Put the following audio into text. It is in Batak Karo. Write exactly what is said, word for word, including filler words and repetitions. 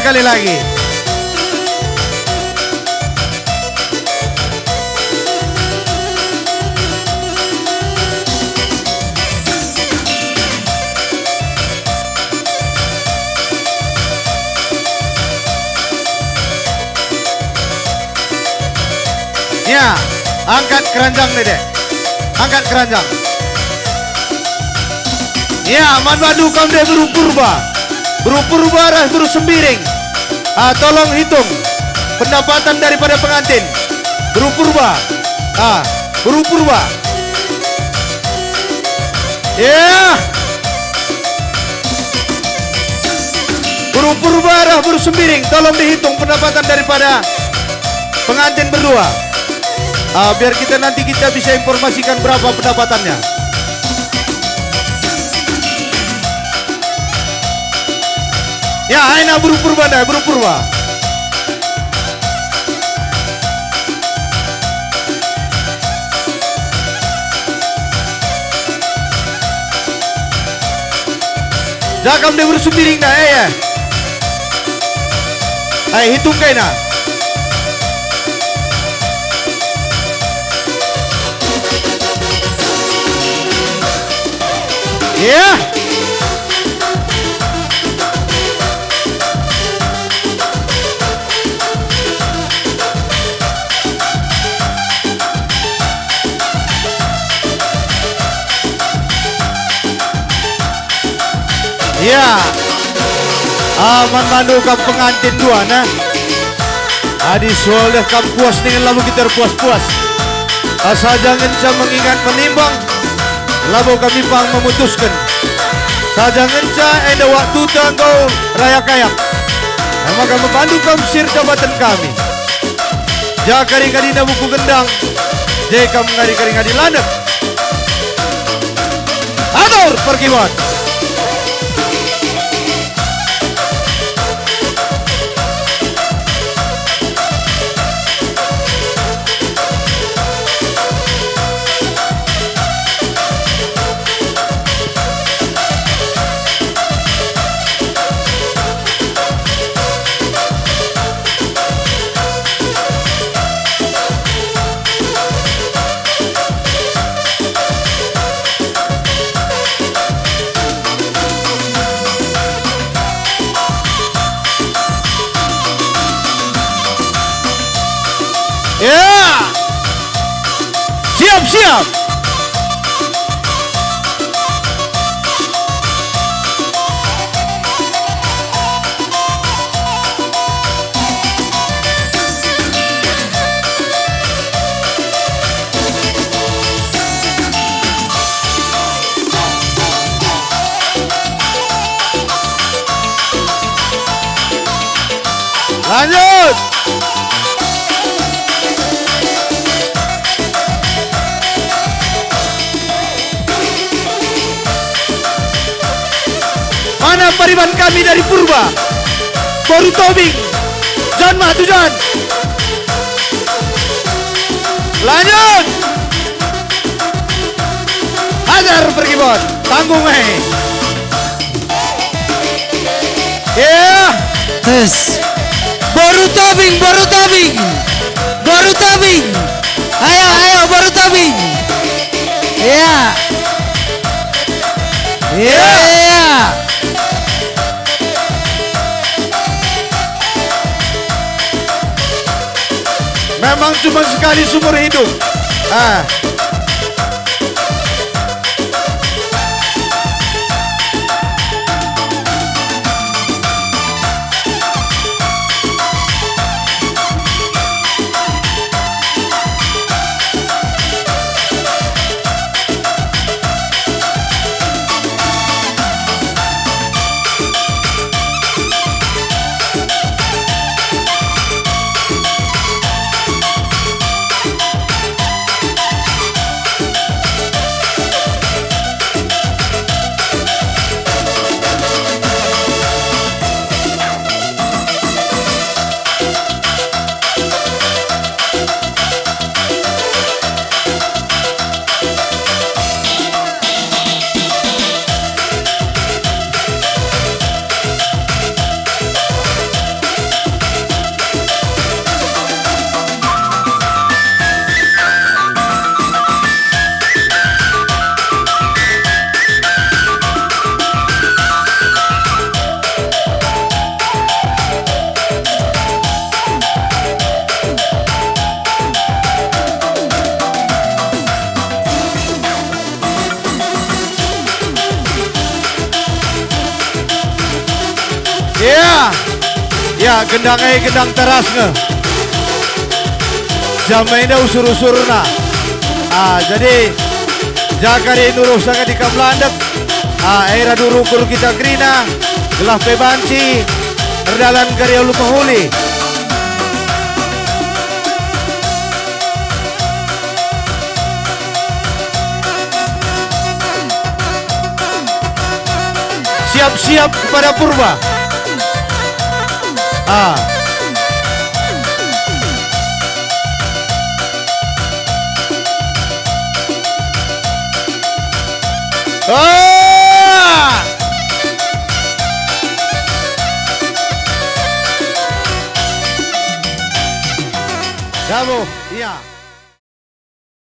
Sekali lagi. Ya, angkat keranjang, Dede. Angkat keranjang. Ya, man bandu kam deh beru Purba. Beru Purba ras beru Sembiring. Ah, tolong hitung pendapatan daripada pengantin. Beru Purba. Ah, beru Purba. Ya. Beru Purba ras beru Sembiring, tolong dihitung pendapatan daripada pengantin berdua. Ah, biar kita nanti kita bisa informasikan berapa pendapatannya. Ya, aina beru Purba ndai, beru Purba. Jagam deh beru Sembiring ndai, eh, eh. Ai, hitung kaina. Ya. Ya. Ah, man bandu kam pengantin dua, nah. Adi soal deh kam puas dingen labo kita erpuas-puas. Asa jangenca mengingat menimbang, labo kami pang memutusken. Saja ngenca enda waktuta enggo raya kayak. E maka man bandu kam sir jabaten kami. Ja kari-karina buku gendang, je kam ngari-kari ngadi landet. Atur pergiwan. Ya. Siap, siap. Lanjut. Mana pariban kami dari Purba? Boru Tobing. Jan mah tu, Jan. Lanjut. Hajar pergi, Bon. Tanggung, eh. Ya. Tes. Boru Tobing, Boru Tobing. Boru Tobing. Ayo, ayo, Boru Tobing. Ya. Ya. Memang cuma sekali seumur hidup. Ah. Gendang e gendang teras nge. Jam enda usur-usurna. Ah, jadi, jaka de nuruh sanga di kam landek. Ah, e radu rukur kita kerina, gelah pe banci erdalan kari alu mehuli. Siap-siap kepada Purba. Ah. Ah! Kamu, iya.